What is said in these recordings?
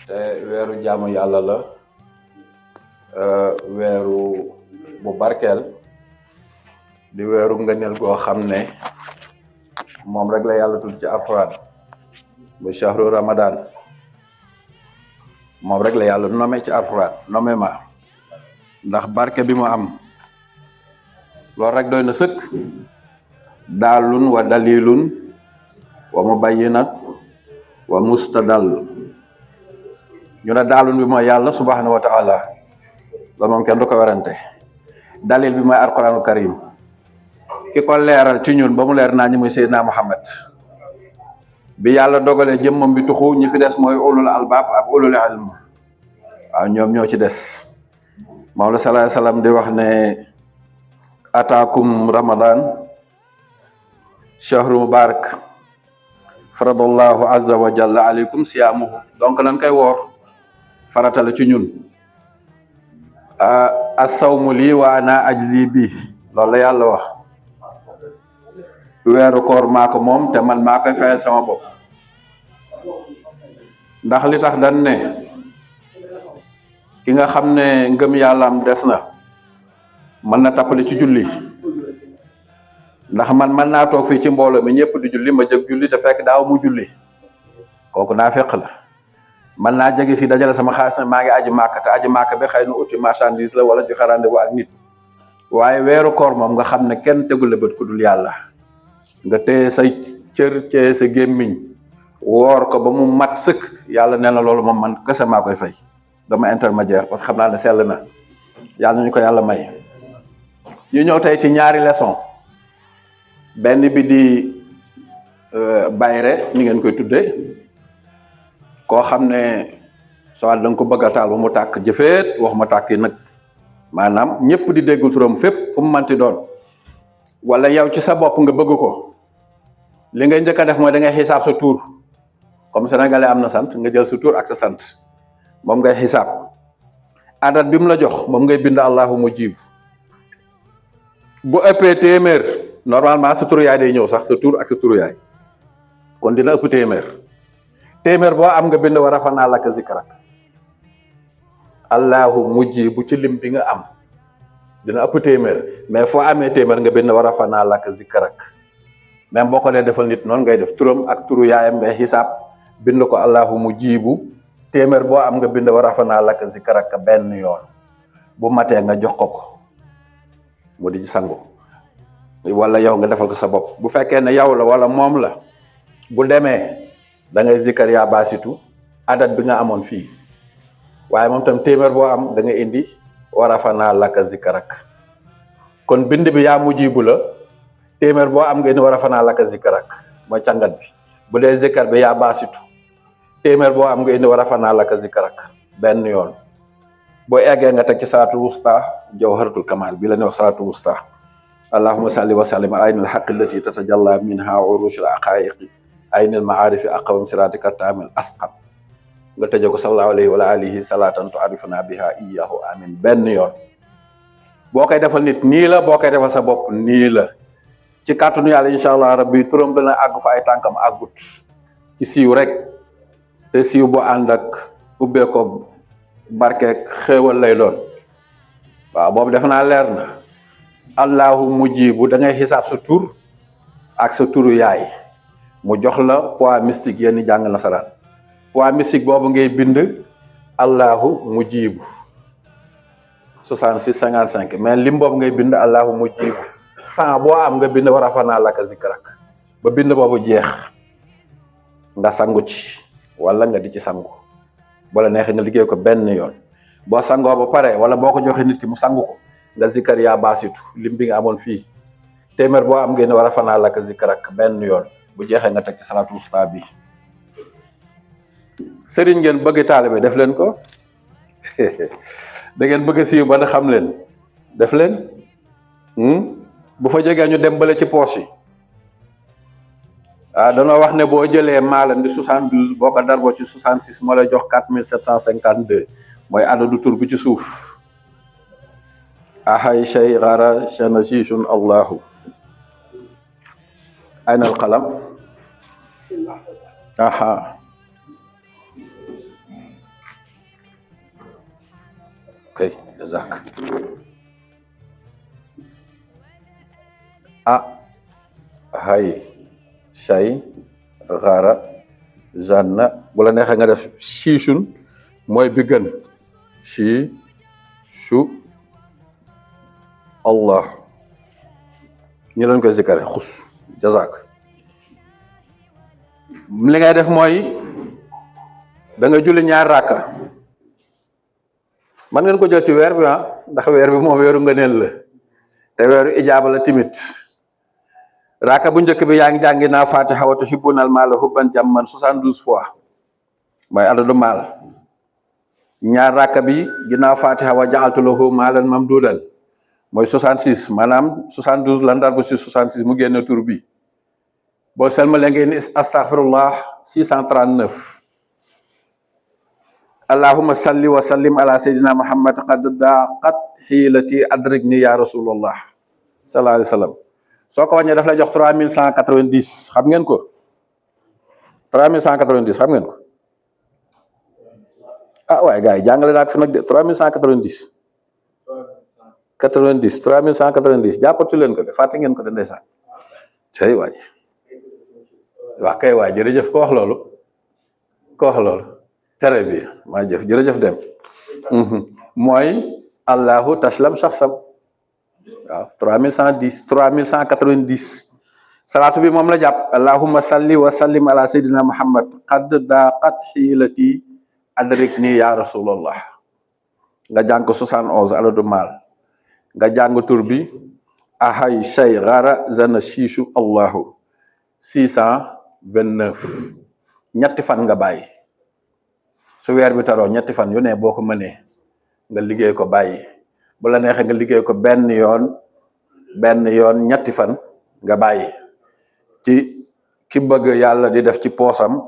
te weeru jaamu yàlla la weeru bu barkeel di weeru ngëneel goo xam ne moom rek la yàlla tudd ci alquran bu shahru ramadan moom rek la yàlla nommé ci alquran nommé ma ndax barke bi mu am loolu rek doy na sëkk daalun wa dalilun wa mubayyinat wa mustadal ñu ne daalun bi mooy yàlla subhanahu wa taala loolu moom kenn du ko werante dalil bi mooy alquranul karim ki ko leeral ci ñun ba mu leer naa ñi muy Seydina Muhammad bi yàlla dogalee jëmmam bi tuxu ñi fi des mooy ulul albaab ak ulul ilm waaw ñoom ñoo ci des moom la sallallahu alayhi wasallam di wax ne ataakum ramadan shahru mubarak faradallahu azza wa jalla aleykum siyaamuhu donc nan koy woor farata la ci ñun as-sawmu lii wa ana ajzi bi loolu la yàlla wax weeru koor maa ko moom te man maa koy fayal sama bopp ndax li tax dan ne ki nga xam ne ngëm yàllaam des na mën na tappale ci julli ndax man mën naa toog fii ci mbooloo mi ñëpp di julli ma jëg julli te fekk daaw mu julli kooku naa fekk la mën naa jege fii dajale sama xaalis ne maa ngi aji màkk te aji màkk bi xëy na uti marchandise la wala joxe rendez-vous ak nit waaye weeru koor moom nga xam ne kenn tegul la bët ku dul yàlla nga téye say cër téye sa gémmiñ woor ko ba mu mat sëkk yàlla nee na loolu moom man kese maa koy fay dama intermédiaire parce que xam naa ne sell na yàlla nañu ko yàlla may ñu ñëw tey ci ñaari leçon benn bi di bayre ni ngeen koy tuddee koo xam ne soit da nga ko bëgg a taal ba mu tàkk jëfeet wax ma tàkk yi nag maanaam ñëpp di déggul turam fépp fu mu manti doon wala yow ci sa bopp nga bëgg ko li ngay njëkk a def mooy da ngay xisaab sa tur comme sénégalais am na sant nga jël sa tur ak sa sant moom ngay xisaab adat bi mu la jox moom ngay bind allahu mujib bu ëppee téeméer normalement sa turu yaay day ñëw sax sa tur ak sa turu yaay kon dina ëpp téeméer boo am nga bind war a fanaa laka zikrak allahu mujib bu ci lim bi nga am dina ëpp téeméer mais foo amee téeméer nga bind war a fanaa laka zikrak même boo ko dee defal nit noonu ngay def turam ak turu yaayam ngay xisaab bind ko allahu mujibu téeméer boo am nga bind war a fanaa laka zikrak benn yoon bu matee nga jox ko mu di sangu wala yow nga defal ko sa bopp bu fekkee ne yow la wala moom la bu demee da ngay zikkar yaa baasitu adat bi nga amoon fii waaye moom tam téeméer boo am da nga indi war a fanaa laka zikrak kon bind bi yaa mujibu la téeméer boo am nga indi war a fanaa laka zikrak mooy càngat bi bu dee zikkar bi yaa baasitu téeméer boo am nga indi war a fanaa laka zikrak benn yoon boo eggee nga teg ci salaatul wusta jawharatul kamal bi la ñuy wax salaatul wusta allahumma salli wa sallim ala aynil haqqi allati tatajalla minha urushul aqaiqi aynil maarifi aqwam siratika tamil asqam nga tëjee ko sallallahu alayhi wa alihi salatan tu'arifuna biha iyyahu amin benn yoon boo koy defal nit nii la boo koy defal sa bopp nii la ci kàttanu yàlla incha allah rabbi turam dana àgg fa ay tànkam àggut ci siiw rek te siiw bu ànd ak ubbee ko barkeek xéewal lay doon waaw boobu defe naa leer na allahu mujibu da ngay xisaab sa tur ak sa turu yaay mu jox la poids mystique yenn jàng nasaraan poids mystique boobu ngay bind allahu mujibu 66 55 mais lim boobu ngay bind allahu mujibu 100 boo am nga bind war a fanaa laka zikrak ba bind boobu jeex nga sangu ci wala nga di ci sangu bala neexee nga liggéey ko benn yoon boo sangoo ba pare wala boo ko joxee nit ki mu sangu ko nga zikkar yaa baasitu lim bi nga amoon fii téeméer boo am ngeen war a fanaa laka zikrak benn yoon bu jeexee nga teg ci salaatu wusta bi sëriñ ngeen bëgg taalibe def leen ko da ngeen bëgg siiw ba na xam leen def leen bu fa jógee ñu dem bale ci poche yi danoo wax ne boo jëlee maalan di 72 boo ko darboo ci 66 moo lay jox 4752 mooy adadu tur bi ci suuf ahay shay gara shanashishun allahu ayna al qalam aha kay jazak hay shay xaara janna bu la neexee nga def shiishun mooy bi gën shi shu allah ñu leen koy zikkare xus jazak li ngay def mooy da nga julli ñaar ràkka man ngeen ko jël ci weer bi ndax weer bi moom weeru ngëneel la te weeru ijaaba la timit ràkka bu njëkk bi yaa ngi jàngi naa fatiha wa tuhibbunal maala hubban jamman 72 fois mooy adadu maal ñaar ràkka bi ginnaaw fatiha wa ja'altu lahu maalan mamduudan mooy 66 maanaam 72 la ndar bu si 66 mu génne tur bi boo selmalee ngeen ni astaghfirullah 639 allahumma salli wa sallim ala sayyidina muhammad qad daqat xiilati adrikni ya rasulullah sallallahu alayhi wa sallam soo ko wàññee daf lay jox 3190 xam ngeen ko 3190 xam ngeen ko waaye gars yi jàngale naa ko fi nag de 3190 3190 jàppatu leen ko de fàtte ngeen ko de ndeysaan cey waay waa kay waay jërëjëf ko wax loolu tere bi maa jëf jërëjëf dem mooy allahu taslam saxsam waaw 3110 3190 salaatu bi moom la jàpp allahumma salli wa sallim ala sayyidina muhammad qad daqat xiilati adrikni ya rasulallah nga jàng ko 71 aladu maal nga jàng tur bi ahay shay gara zana shiishu allahu 629 ñetti fan nga bàyyi su weer bi taroo ñetti fan yu ne boo ko mënee nga liggéey ko bàyyi bu la neexee nga liggéey ko benn yoon ñetti fan nga bàyyi ci ki bëgg yàlla di def ci poosam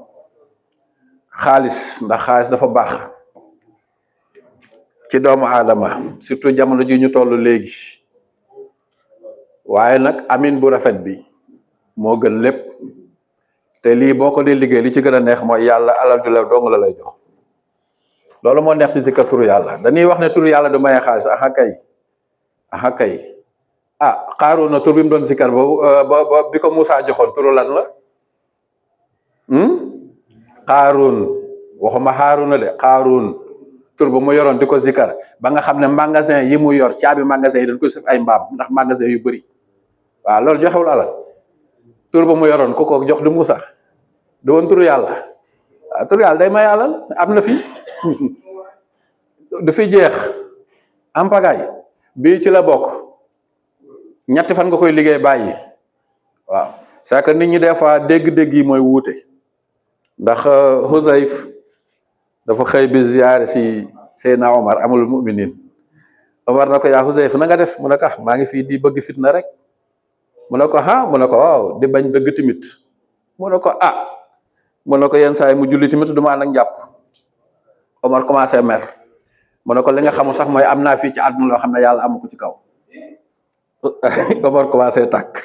xaalis ndax xaalis dafa baax ci doomu aadama surtout jamono ji ñu toll léegi waaye nag amin bu rafet bi moo gën lépp te lii boo ko dee liggéey li ci gën a neex mooy yàlla alal ju lew dong la lay jox loolu moo neex ci zikar turu yàlla dañuy wax ne turu yàlla du maye xaalis aha kay Qaaruuna tur bi mu doon zikar boobu ba bi ko Moussa joxoon turu lan la Qaaruun waxuma Haaruuna de Qaaruun tur ba mu yoroon di ko zikar ba nga xam ne magasin yi mu yor caabi magasin yi dañ ko sëf ay mbaam ndax magasin yu bëri waaw loolu joxewul alal tur ba mu yoroon ku ko jox di Moussa du woon turu yàlla turu yàlla day may alal am na fi du fi jeex am pagaay bii ci la bokk ñetti fan nga koy liggéey bàyyi waaw c'est que nit ñi des fois dégg-dégg yi mooy wuute ndax Huzayf dafa xëy bi ziyaare si Seydina Omar amul muminin Omar na ko yaa Huzayf na nga def mu ne ko maa ngi fii di bëgg fitna rek mu ne ko mu ne ko waaw di bañ dëgg timit mu ne ko mu ne ko yenn saa yi mu julli timit du ma ànd ak njàpp Omar commencé mer mu ne ko li nga xamul sax mooy am naa fii ci àdduna loo xam ne yàlla amu ko ci kaw Omar commencé tàkk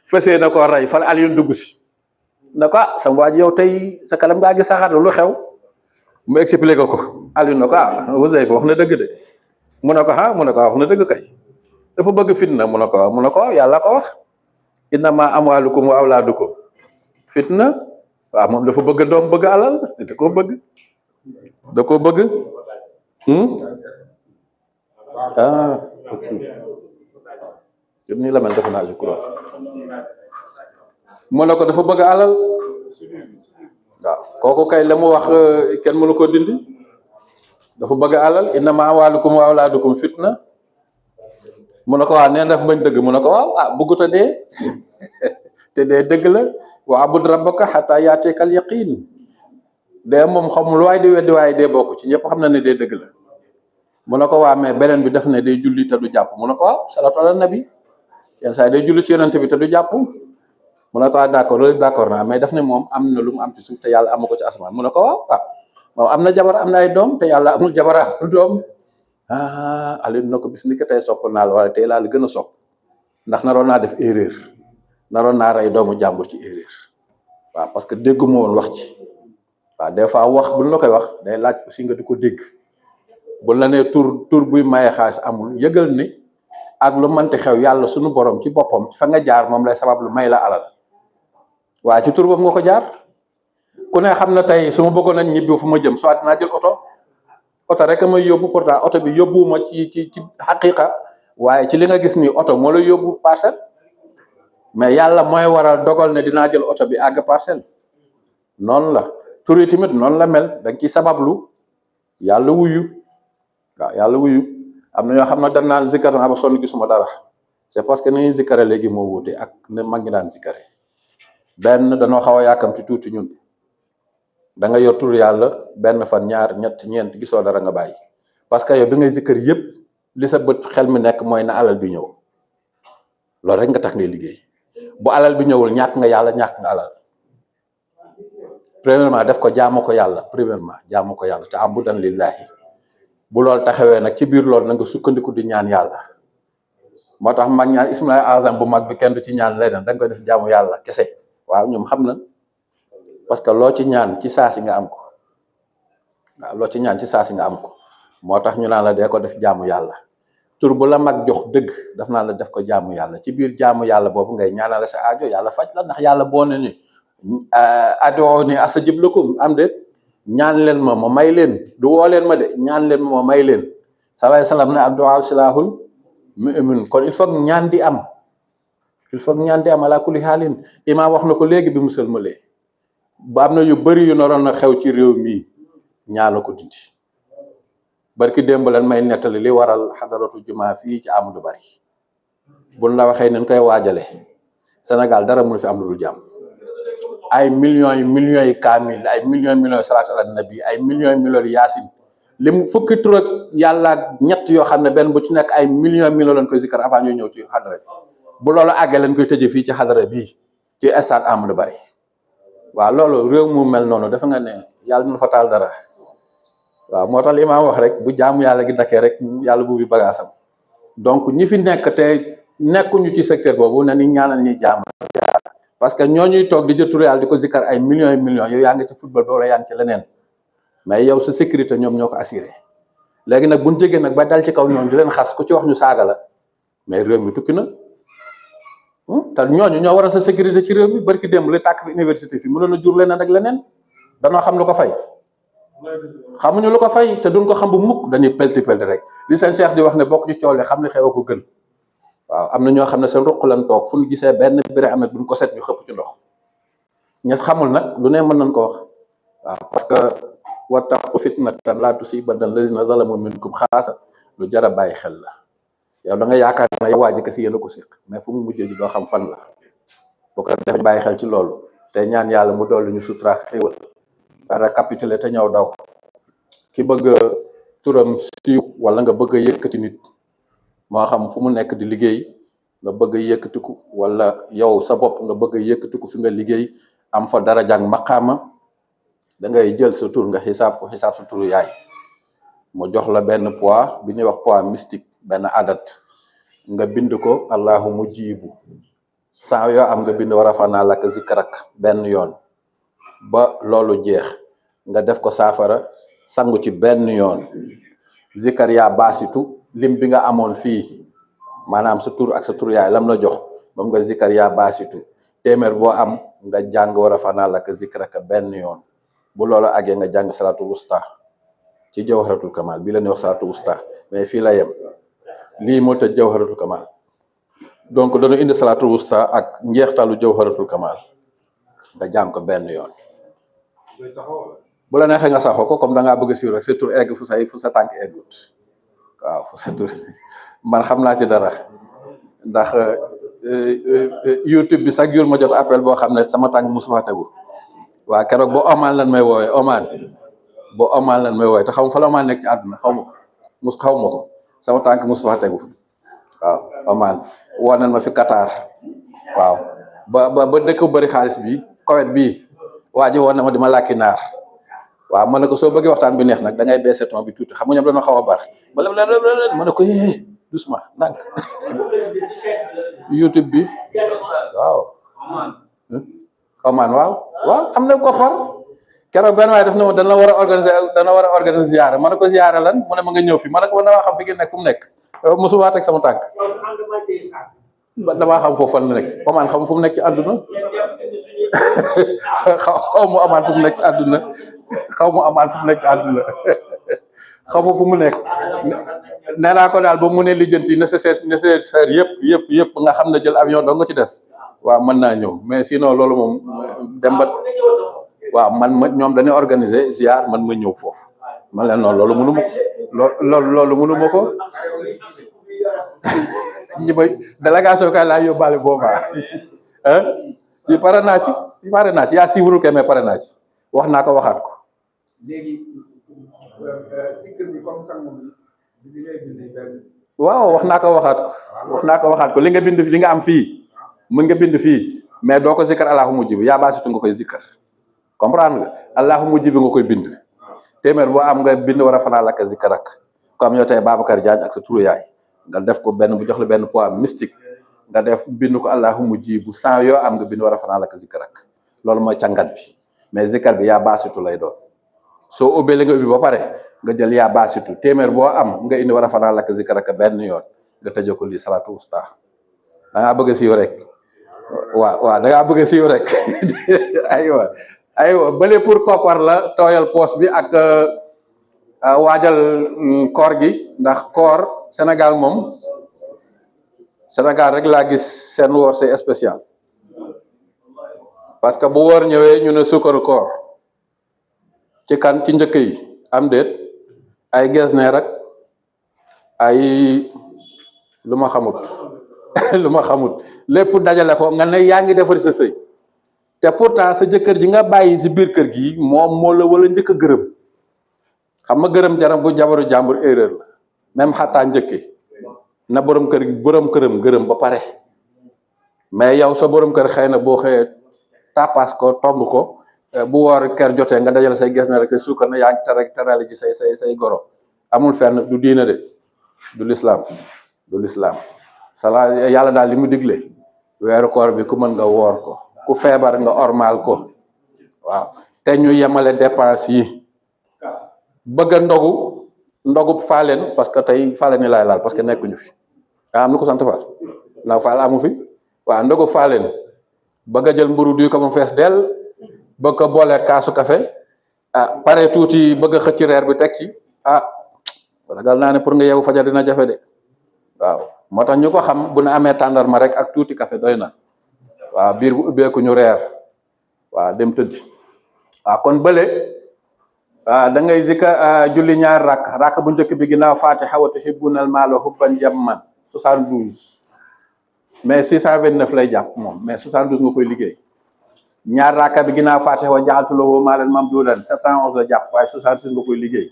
fësee na ko rey fan Alioune dugg si na ko sama waa ji yow tey sa kanam ngaa gis saxaat lu xew mu expliqué ko Alioune na ko Huzayfa wax na dëgg de mu ne ko mu ne ko wax na dëgg kay dafa bëgg fitna mu ne ko yàlla ko wax innama amwalukum wa awlaadukum fitna waaw moom dafa bëgg doom bëgg alal da koo bëgg yëpp nii la mel defe naa je crois mu ne ko dafa bëgg alal waaw kooku kay la mu wax kenn mënu ko dindi dafa bëgg alal innama amwaalukum wa awlaadukum fitna mu ne ko waaw nee dafa bañ dëgg mu ne ko waaw bëggut a dee te dee dëgg la wa abud rabbaka hatta yaatikal yaqin dee moom xamul waaye di weddi waaye dee bokk ci ñëpp xam na ne dee dëgg la mu ne ko waa mais beneen bi def ne day julli te du jàpp mu ne ko waaw salaatu ala nabi yenn saa yi day julli ci yonent bi te du jàpp mu ne ko d'accord loolu d'accord naa mais daf ne moom am na lu mu am ci suuf te yàlla amu ko ci asamaan mu ne ko waaw moom am na jabar am na ay doom te yàlla amul jabar amul doom Aliou na ko bis ni ko tey sopp naa la wala tey laa la gën a sopp ndax naroon naa def erreur naroon naa rey doomu jàmbur ci erreur waaw parce que dégguma woon wax ci waaw des fois wax buñ la koy wax day laaj aussi nga di ko dégg bu la nee tur buy maye xaalis amul, yëgal ni ak lu mënti xew yàlla sunu borom ci boppam fa nga jaar moom lay sabab lu may la alal waaye ci tur boobu nga ko jaar. ku ne xam na tey su ma bëggoon a ñibbi fu ma jëm soit dinaa jël oto rek may yóbbu, pourtant oto bi yóbbuwuma ci xaqiqa, waaye ci li nga gis ni oto moo lay yóbbu parcelle, mais yàlla mooy waral dogal ne dinaa jël oto bi àgg parcelle. noonu la tur yi tamit noonu la mel, da nga ciy sabablu yàlla wuyu. waaw yàlla wuyu. am na ñoo xam ne dañ naan zikkar naa ba sonn gisuma dara, c'est parce que ni ñuy zikkare léegi moo wuute ak ne mag ñi daan zikkare. benn dañoo xaw a yàkkamti tuuti ñun, da nga yor tur yàlla benn fan ñaar ñett ñeent gisoo dara nga bàyyi, parce que yow bi ngay zikkar yëpp li sa bët xel mi nekk mooy na alal bi ñëw, loolu rek nga tax ngay liggéey. bu alal bi ñëwul ñàkk nga yàlla, ñàkk nga alal. premièrement def ko jaamu ko yàlla, te abudan lillahi. bu loolu taxawee nag ci biir loolu na nga sukkandiku di ñaan yàlla. moo tax mag ñaan ismulaay azam bu mag bi kenn du ci ñaan leneen, da nga koy def jaamu yàlla kese. waaw ñoom xam na, parce que loo ci ñaan ci saa si nga am ko. waaw loo ci ñaan ci saa si nga am ko, moo tax ñu naan la dee ko def jaamu yàlla. tur bu la mag jox dëgg daf naan la def ko jaamu yàlla, ci biir jaamu yàlla boobu ngay ñaanale sa aajo yàlla faj la, ndax yàlla boo ne ni ad'uuni astajib lakum am déet, ñaan leen ma may leen, du woo leen ma de, ñaan leen ma may leen. salaay salaam ne addu'a silahul mu'min, kon il faut ñaan di am, ala kulli haalin. imaam wax na ko léegi bi mu sëlmalee, ba am na yu bëri yu naroon a xew ci réew mi ñaan ko dindi. barki démb leen may nettali li waral xadaratu jumaa fii ci Amadou Bari. buñ la waxee nañ koy waajale Sénégal dara mënu fi am lu dul jàmm. ay millions yi kaamil, ay millions salaatu ala nabi, ay millions yaasin, lim fukki tur ak yàlla ak ñett yoo xam ne benn bu ci nekk ay millions lañ koy zikkar avant ñuy ñëw ci xadara bi. bu loolu àggee lañ koy tëjee fii ci xadara bii ci stade Amadou Bari. waaw loolu réew mu mel noonu dafa nga ne yàlla dina fa taal dara. waaw moo tax li ma wax rek, bu jaamu yàlla gi dakkee rek yàlla bu bi bagaasam. donc ñi fi nekk te nekkuñu ci secteur boobu ne ni ñaanal ñuy jaamu, parce que ñooñuy toog di jël tur yàlla di ko zikkar ay millions yow yaa ngi ci football ba wala yaa ngi ci leneen, mais yow sa sécurité ñoom ñoo ko assuré. léegi nag buñ jógee nag ba dal ci kaw ñoom di leen xas, ku ci wax ñu saaga la, mais réew mi tukki na. te ñooñu ñoo waral sa sécurité ci réew mi. barki démb li tàkk fi université fi mënoon a jur leneen ak leneen, danoo xam lu ko fay. xamuñu lu ko fay te duñ ko xam bu mukk, dañuy pelti rek li seen Cheikh di wax ne bokk ci coow li xam ne xew ko gën. waaw am na ñoo xam ne seen ruq lan toog fu ñu gisee benn béré amet buñ ko set ñu xëpp ci ndox. ñes xamul nag lu ne mën nañ ko wax. waaw parce que wattaqu fitnatan laa tusiibanna llaziina zalamu minkum xaasa, lu jar a bàyyi xel la. yow da nga yaakaar ne yow waa ji kese yéen a ko siq, mais fu mu mujjee ji doo xam fan la. boo ko defee bàyyi xel ci loolu te ñaan yàlla mu dolli ñu sutura xéwal. récapituler te ñëw daw. ki bëgg turam siiw wala nga bëgg a yëkkati nit, moo xam fu mu nekk di liggéey nga bëgg a yëkkatiku, wala yow sa bopp nga bëgg a yëkkatiku fi nga liggéey am fa daraja ak maqaama, da ngay jël sa tur nga xisaab ko, xisaab sa turu yaay mu jox la benn poids bi ñuy wax poids mystique, benn adat nga bind ko allahu mujibu, saa yoo am nga bind war a fanaa laka zikrak benn yoon ba loolu jeex, nga def ko saafara sangu ci benn yoon. zikar yaa baasitu, lim bi nga amoon fii maanaam sa tur ak sa tur yaay lam la jox moom nga zikar yaa baasitu, téeméer boo am nga jàng war a fanaa laka zikraka benn yoon. bu loolu àggee nga jàng salaatul wusta ci jawharatul kamal bi la ñuy wax salaatul wusta, mais fii la yem. lii moo tëj jawharatul kamal, donc dañu indi salaatul wusta ak njeextalu jawharatul kamal nga jàng ko benn yoon. bu la neexee nga saxoo ko, comme da ngaa bëgg a siiw rek sa tur egg fu sa tànk eggut. waaw fu sa tur man xam naa ci dara, ndax YouTube bi chaque jour ma jot appel boo xam ne sama tànk musu fa tegu. waa keroog ba Oman lan may woowee te xaw ma fa la Oman nekk ci àdduna, xaw ma ko sama tànk musu fa tegu. waaw Oman woo nañ ma fi Qatar. waaw ba dëkk bu bëri xaalis bi Koweït bii waa ji woon na ma di ma làkki naar. waaw ma ne ko soo bëggee waxtaan bi neex nag da ngay baissé ton bi tuuti, xam nga ñoom dañoo xaw a bar ma ne ko doucement ndànk. YouTube bi waaw Oman waaw am na koppar, keroog benn waaye daf ne ma dana war a organiser ziyaara ma ne ko ziyaara lan mu ne ma nga ñëw fi ma ne ko man damaa xam fi ngeen nekk fu mu nekk mosuma teg sama tànk damaa xam foofu fan la nekk Oman xam fu mu nekk ci àdduna xaw mu amaan fu mu nekk ci àdduna xaw mu amaan fu mu nekk ci àdduna xaw ma fu mu nekk nee naa ko daal ba mu ne lijjanti nécessaire yëpp nga xam ne jël avion dong nga ci des waaw mën naa ñëw mais sinon loolu moom dem ba waaw man ma ñoom dañuy organiser ziar man ma ñëw foofu man leen noonu loolu mënu ma ko loolu mënu ma ko ñi may délégation kay laa yóbbaale boobaa yi pare naa ci yaa siiwul ke mais pare naa ci wax naa ko waxaat ko waaw wax naa ko waxaat ko li nga bind li nga am fii mën nga bind fii mais doo ko zikkar allahu mujj bi yaa baasitu nga koy zikkar comprendre nga allahu mujj bi nga koy bind téeméer boo am nga bind war a fanaa lakk zikkar ak comme yow tey Babacar Diagne ak sa turu yaay nga def ko benn bu jox la benn poids mystique nga def bind ko allahu mujj bu 100 yoo am nga bind war a fanaa lakk zikkar ak loolu mooy càngat bi mais zikkar bi yaa baasitu lay doon soo ubbee li nga ubbi ba pare nga jël yaa baasitu téeméer boo am nga indi war a fanaa lakk zikkar ak benn yoon nga tëjee ko lii salatu usta da ngaa bëgg a siiw rek waaw da ngaa bëgg a siiw rek aywa bële pour koppar la tooyal poos bi ak waajal koor gi ndax koor Sénégal moom Sénégal rek laa gis seen woor c'est spécial parce que bu woor ñëwee ñu ne sukkaru koor ci kan ci njëkk yi am déet ay gesne rek ay lu ma xamut lépp dajale ko nga ne yaa ngi defari sa sëy te pourtant sa jëkkër ji nga bàyyi si biir kër gi moom moo la wala njëkk a gërëm xam nga gërëm jaram bu jabaru jàmbur erreur la même xataa njëkki na borom këram gërëm ba pare mais yow sa borom kër xëy na boo xëyee tapas ko tomb ko bu woor kër jotee nga dajale say ges na rek say suukar na yaa ngi terale ji say goro amul fenn du diine de du l'islam sala yàlla daal li mu digle weeru koor bi ku mën nga woor ko ku feebar nga ormal ko waaw te ñu yemale dépense yi bëgg a ndogu faaleen parce que tey faaleen ni laay laal parce que nekkuñu fi am na ko sant faal ndax faal amu fi waaw ndogu faaleen bëgg a jël mburu duy ko mu fees dell bëgg ko boole kaasu café pare tuuti bëgg a xëcc reer bi teg ci ragal naa ne pour nga yeewu fajar dina jafe de waaw moo tax ñu ko xam bu ne amee tàndarma rek ak tuuti café doy na waaw biir bu ubbeeku ñu reer waaw dem tëdd waaw kon bële da ngay zikka julli ñaar rakk bu njëkk bi ginnaaw fatiha wa tuhibbunal maala hubban jamman 72 mais 629 lay jàpp moom mais 72 nga koy liggéey ñaar rakka bi ginnaaw fatiha wa ja'altu lahu maalan mamduudan 711 la jàpp waaye 66 nga koy liggéey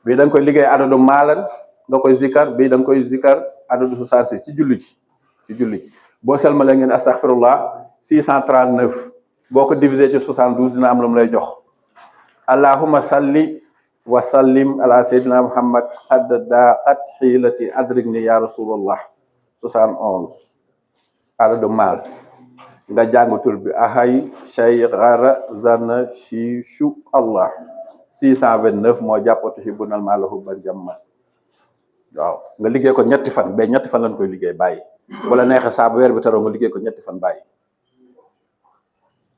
bii da nga koy liggéey adadu maalan nga koy zikkar bii da nga koy zikkar adadu 66 ci julli gi boo selmalee ngeen astaghfirullah 639 boo ko diviser ci 72 dina am lu mu lay jox allahumma salli wa sallim ala sayyidina muhammad haddada at xiilati adrikni ya rasulullah 71 adadu maal nga jàngatul bi ahay shaygara zana shishu allah 629 moo jàppatu hibbunal maala hubban jamman waaw nga liggéey ko ñetti fan ba ñetti fan lañ koy liggéey bàyyi bu la neexee saa bu weer bi taroo nga liggéey ko ñetti fan bàyyi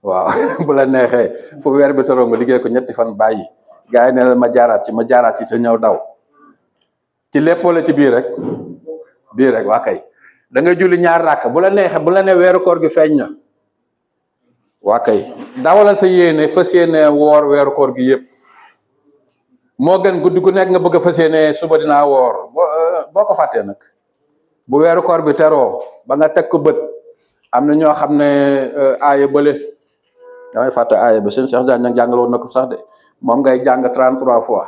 waaw bu la neexee fu weer bi taroo nga liggéey ko ñetti fan bàyyi gars yi ne la ma jaaraat ci te ñëw daw ci lépp wala ci biir rek waa kay da ngay julli ñaar rakk bu la neexee bu la ne weeru koor gi feeñ na waa kay dawalal sa yéene fas yéene woor weeru koor gi yëpp moo gën guddi gu nekk nga bëgg a fas yéene suba dinaa woor boo ko fàttee nag bu weeru koor bi teroo ba nga teg ko bët am na ñoo xam ne aaya bële damay fàtte aaya ba seen Cheikh Diagne jàngal woon na ko sax de moom ngay jàng 33 fois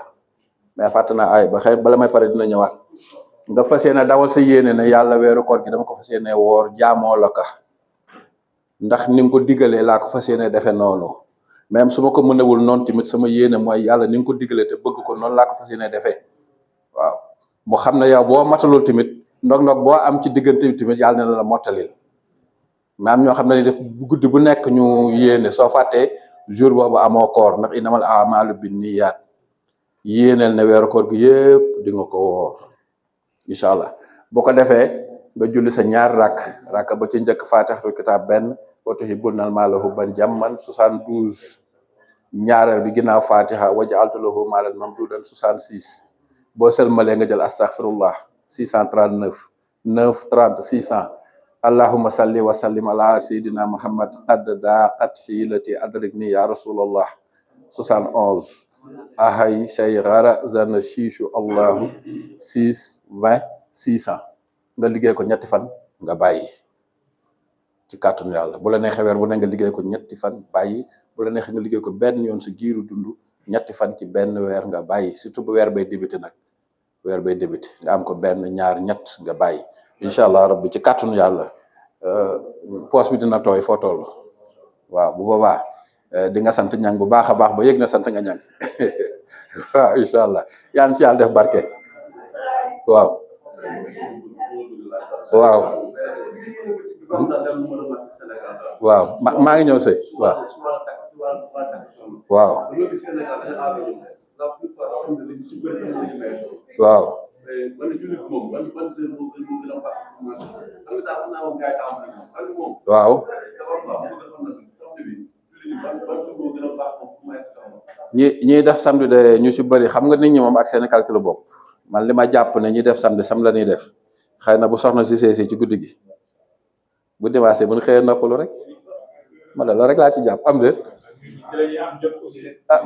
mais fàtte naa aaya ba xëy bala may pare dina ñëwaat nga fas yéene dawal sa yéene ne yàlla weeru koor gi dama ko fas yéene woor jaamoo la ka ndax ni nga ko digalee laa ko fas yéene defe noonu même su ma ko mënewul noonu tamit sama yéene mooy yàlla ni nga ko digalee te bëgg ko noonu laa ko fas yéene defee waaw mu xam ne yow boo matalul tamit ndog-ndog boo am ci diggante bi tamit yàlla ne la mottalil maam ñoo xam ne def guddi bu nekk ñu yéene soo fàttee jour boobu amoo koor ndax innamal a'maalu binniyaat yéeneel ne weeru koor gi yëpp di nga ko woor incha allah. boo ko defee nga julli sa ñaar rakk ba ci njëkk faatixatul kitaab benn wa tuhibbunal maala hubban jamman 72 ñaareel bi ginnaaw fatiha wa ja'altu lahu maalan mamduudan 66 boo sëlmalee nga jël astaghfirullah 639 9 30 600 allahumma salli wa sallim ala sayyidina muhammad qad daqat hiilati adrikni ya rasulallah 71 ahay shaygara zana shiishu allahu 6 20 600 nga liggéey ko ñetti fan nga bàyyi ci kàttanu yàlla. bu la neexee weer bu ne nga liggéey ko ñetti fan bàyyi, bu la neexee nga liggéey ko benn yoon si giiru dund ñetti fan ci benn weer nga bàyyi, surtout bu weer bay débuté nag, weer bay débuté nga am ko benn ñaar ñett nga bàyyi incha allah rabbi ci kàttanu yàlla. poos bi dina tooy foo toll. waaw bu boobaa di nga sant ñang bu baax a baax ba yëg na sant nga ñang waaw incha allah yaan si yàlla def barke. waaw waaw waaw maa ngi ñëw sëy waaw waaw waaw waaw ñiy def samedi de ñu si bëri xam nga nit ñi moom ak seen calcul bopp. man li ma jàpp ne ñi def samedi sam la ñuy def xëy na bu soxna si seesi ci guddi gi bu dimanche bu ñu xëyee noppalu rek ma ne loolu rek laa ci jàpp am de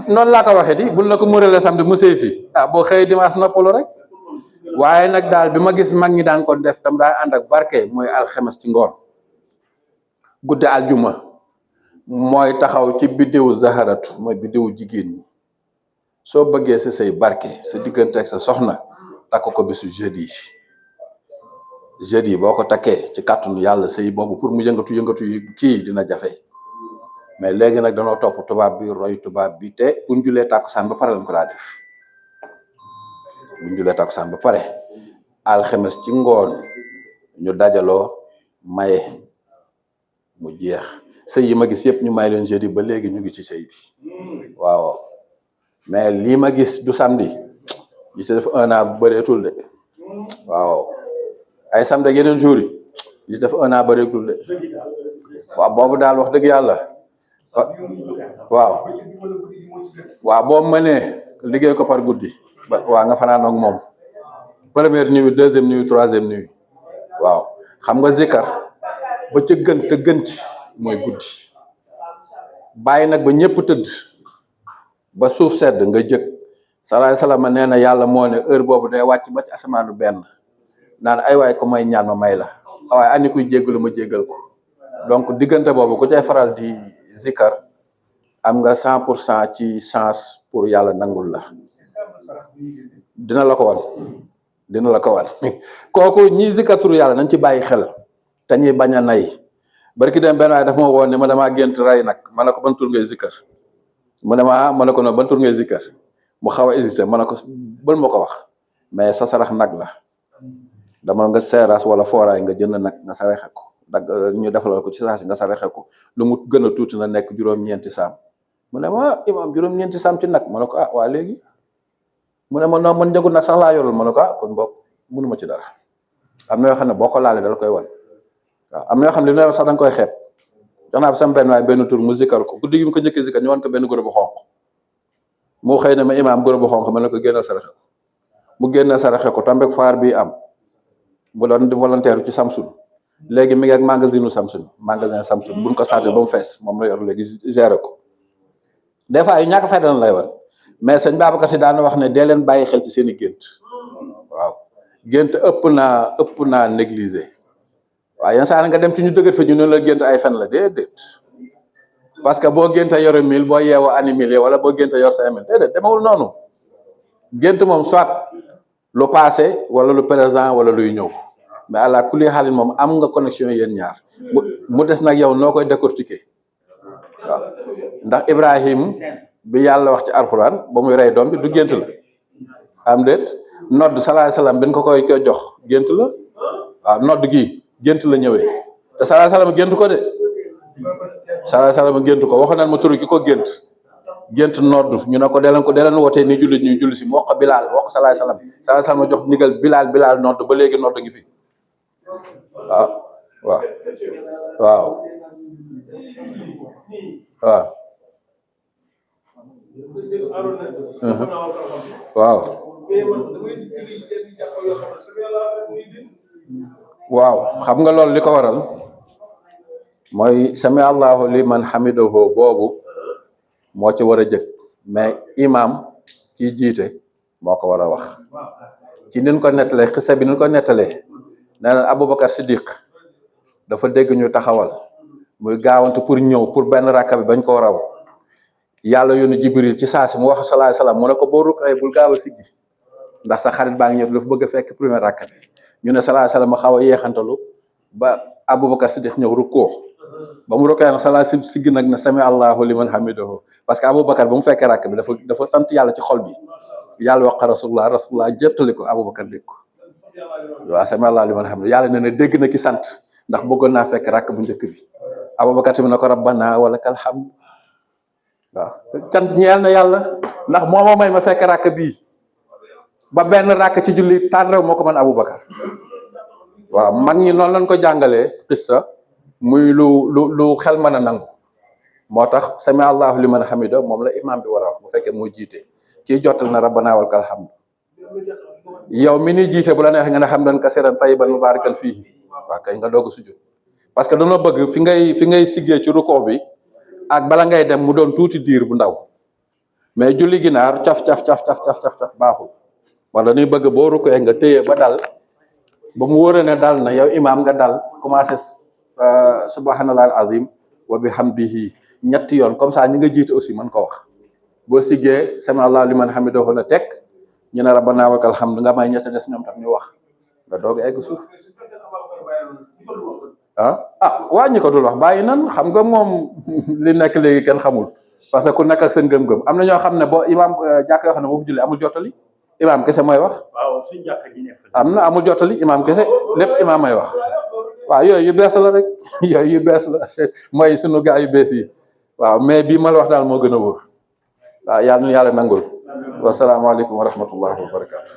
noonu laa ko waxee di buñ la ko murale samedi mu seesi boo xëyee dimanche noppalu rek. waaye nag daal bi ma gis mag ñi daan ko def tam daa ànd ak barke mooy alxemes ci ngoon guddi aljuma mooy taxaw ci biddewu zaharatu mooy biddewu jigéen ñi soo bëggee sa say barke sa diggante ak sa soxna takk ko bisu jeudi boo ko takkee ci kàttanu yàlla sëy boobu pour mu yëngatu yi kii dina jafe mais léegi nag danoo topp tubaab bi roy tubaab bi te bu ñu julee tàkkusaan ba pare lañ ko daa def bu ñu julee tàkkusaan ba pare alxemes ci ngoon ñu dajaloo maye mu jeex. sëy yi ma gis yëpp ñu may leen jeudi ba léegi ñu ngi ci sëy bi waaw mais lii ma gis du samedi yi ci def 1 an bu bëreetul de waaw ay samedi yeneen jours yi def 1 an bëreetul de waaw boobu daal wax dëgg yàlla waaw boo mënee liggéey ko par guddi waaw nga fanaan ak moom première nuit deuxième nuit troisième nuit waaw xam nga zikar ba ca gën te gën ci mooy guddi bàyyi nag ba ñëpp tëdd ba suuf sedd nga jëkk salaay salaam nee na yàlla moo ne heure boobu day wàcc ba ci asamaanu benn naan ay waay ko may ñaan ma may la waaye ani kuy jéggalu ma jéggal ko. donc diggante boobu ku cay faral di zikar am nga 100% ci chance pour yàlla nangul la. dina la ko wan kooku ñi zikar turu yàlla nañ ci bàyyi xel te ñuy bañ a nay. barki dem benn waaye daf ma woon ne ma damaa gént ray nag ma ne ko ban tur ngay zikkar mu ne ma ma ne ko noonu ban tur ngay zikkar mu xaw a hésité ma ne ko bal ma ko wax mais sa sarax nag la dama nga seeraas wala fooraay nga jënd nag nga saraxe ko dag ñu defalal ko ci saasi nga saraxe ko lu mu gën a tuuti na nekk juróom-ñeenti saam mu ne ma imaam juróom-ñeenti saam ci nag ma ne ko waa léegi mu ne ma non man njëgu nag sax laa yorul ma ne ko kon boog mënuma ci dara am na yoo xam ne boo ko laalee dala koy wan. waaw am na yoo xam ne li sax da nga koy xeeb jox naa bi sama benn waay benn tur mu zikkar ko guddi gi mu ko njëkkee zikkar ñu wan ko benn góor bu xonq mu xëy ne ma imaam góor bu xonq ma ne ko génnal saraxe ko mu génnal saraxe ko tombek faar bi am mu doon di volontaire ci Samsung léegi mi ngi ak magasin Samsung buñ ko chargé ba mu fees moom la yor léegi géré ko des fois yu ñàkk fay dana lay wan mais sëñ Babacar Si daana wax ne dee leen bàyyi xel ci seen i gént waaw gént ëpp naa négligé. waaw yenn saa nga dem ci ñu dëgër fa ñu ne la gént ay fen la déedéet parce que boo génte yore 1000 boo yeewoo ani 1000 wala boo génte yor 5000 déedéet demewul noonu gént moom soit lu passé wala lu présent wala luy ñëw mais àla kulli xaalin moom am nga connexion yéen ñaar mu des nag yow noo koy décortiquer waaw ndax Ibrahim bi yàlla wax ci alxuraan ba muy rey doom bi du gént la am déet nodd salaay salaam bi ñu ko koy jox gént la waaw nodd gi gént la ñëwee te salaa salaam gént ko de sallallahu alayhi wasallam gént ko waxoon nañ ma turu ki ko gént nodd ñu ne ko deleen wootee ni jullit ñuy julli si mu wax ko Bilaal wax ko sallallahu alayhi wasallam jox ndigal Bilaal nodd ba léegi nodd ngi fi waaw waaw waaw waaw waaw xam nga loolu li ko waral mooy sami allahu liman hamidahu boobu moo ci war a jëkk mais imam kii jiite moo ko war a wax ci nin ko nettalee xisa bi nin ko nettalee nee na Aboubacar Siddiq dafa dégg ñu taxawal muy gaawantu pour ñëw pour benn rakka bi bañ ko raw yàlla yónni Jibril ci saa si mu wax sallallahu alayhi wasallam mu ne ko boo rukkee bul gaaw a siggi ndax sa xarit baa ngi ñëw dafa bëgg a fekk premier rakka bi ñu ne sallallahu alayhi wasallam xaw a yeexantalu ba Aboubacar Siddiq ñëw rukkoo ba mu rukkee nag sallallahu siggi nag ne sami allahu liman hamidahu parce que Aboubacar ba mu fekkee rakk bi dafa sant yàlla ci xol bi yàlla wax rasulullah jëttali ko Aboubacar dégg ko waaw sami allahu liman hamidahu yàlla ne dégg na ki sant ndax bëggoon naa fekk rakk bu njëkk bi Aboubacar tamit na ko rabbana walakal hamd waaw cant ñeel na yàlla ndax moo ma may ma fekk rakk bii ba benn rakk ci julli taan rew moo ko mën Aboubacar waaw mag ñi noonu lañ ko jàngalee xissa muy lu xel mën a nangu moo tax sami allahu liman hamida moom la imam bi war a wax bu fekkee moo jiite kii jottal na rabbana walakal hamd yow mi ni jiite bu la neex nga ne hamdan kasiran tayyiban mubarakan fihi waaw kay nga doog a sujud parce que dañoo bëgg fi ngay siggee ci rukkoo bi ak bala ngay dem mu doon tuuti diir bu ndaw mais julli ginaar caf baaxul wala dañuy bëgg boo rukkee nga téye ba dal ba mu wóoree ne dal na yow imam nga dal commencé subhanallahi alazim wa bihamdihi ñetti yoon comme ça ñi nga jiite aussi mën ko wax boo siggee sami allahu liman hamidahu la teg ñu ne rabbana walakal hamd nga may ñett des ñoom tam ñu wax nga doog egg suuf waa ñi ko dul wax bàyyi nan xam nga moom li nekk léegi kenn xamul parce que ku nekk ak seen gëm-gëm am na ñoo xam ne boo imam jàkk yoo xam ne boo fi julli amul jottali imam kese mooy wax am na amul jottali imam kese lépp imam may wax waaw yooyu yu bees la rek yooyu yu bees la mooy sunu gaa yu bees yi waaw mais bii ma la wax daal moo gën a wóor waaw yàlla na yàlla nangul wasalaamaaleykum wa rahmatullahi wa barakatu